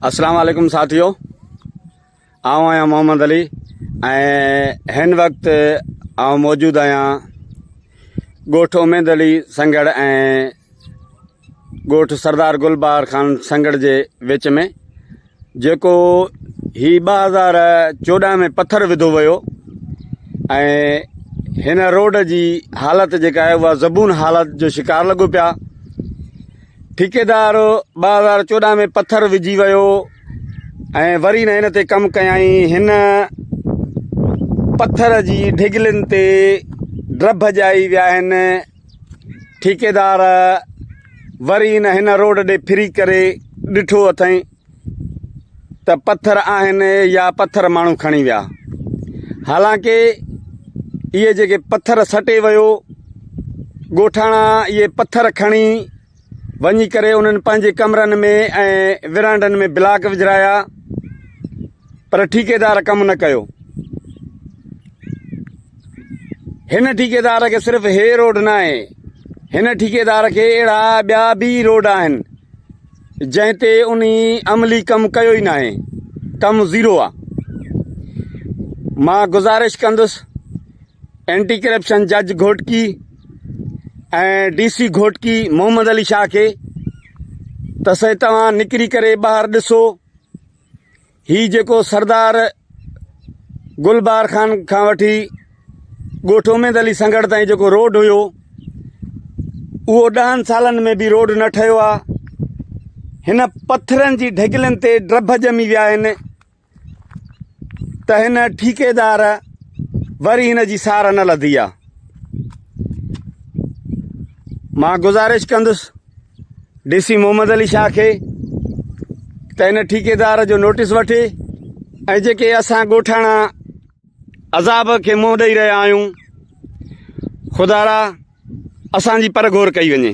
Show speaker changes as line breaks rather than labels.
اسلام عليڪم ساٿيو آئون آهيان محمد علي ۽ هن وقت آئون موجود آهيان ڳوٺ اميد علي سنگهڙ ۽ ڳوٺ سردار گلبهار خان سنگهڙ جي وچ ۾ جيڪو هي 2014 ۾ پٿر وڌو ويو ۽ هن روڊ جي حالت جيڪا آهي اها زبون حالت جو شڪار لڳو پيا ٺيڪيدار 2014 ۾ پٿر وجهي ويو ۽ وري نه هن تي ڪم ڪيائين هن پٿر جي ڍگلين تي ڊڀ ڄائي ويا آهن ٺيڪيدار وري نه هن روڊ ڏي ڦري ڪري ڏٺو اٿئين ته پٿر آهن يا پٿر ماڻهو کڻي ويا حالانڪه اهي جيڪي پٿر سٽي ويو ڳوٺاڻا اهي پٿر کڻي وڃي ڪري انهن پنهنجي ڪمرن ۾ ۽ ورانڊن ۾ بلاڪ وجهرايا پر ٺيڪيدار ڪم نه ڪيو هن ٺيڪيدار کي صرف هي روڊ نه آهي هن ٺيڪيدار کي اهڙا ٻيا به روڊ آهن جنهن تي انهي عملي ڪم ڪيو ئي ناهي ڪم زيرو آ مان گذارش ڪندس اينٽي ڪرپشن جج گهوٽڪي ۽ ڊي سي گهوٽڪي محمد علي شاهه کي ته سائين توهان نڪري ڪري ٻاهر ڏسو هي جيڪو سردار گلبهار خان کان وٺي ڳوٺ اميد علي سنگهڙ تائين جيڪو روڊ هيو اهو ڏهن سالن ۾ به روڊ نه ٺهيو آهي هن پٿرن جي ڍڳلين تي ڊڀ ڄمي ويا آهن ته هن ٺيڪيدار وري هن جي سار نه لڌي آ. مان گذارش ڪندس ڊي سي محمد علي شاهه کي ته هن ٺيڪيدار جو نوٽيس وٺي ۽ جيڪي اسان ڳوٺاڻا عذاب کي منهن ڏئي رهيا آهيون خدارا اسان جي پرگهور ڪئي وڃي.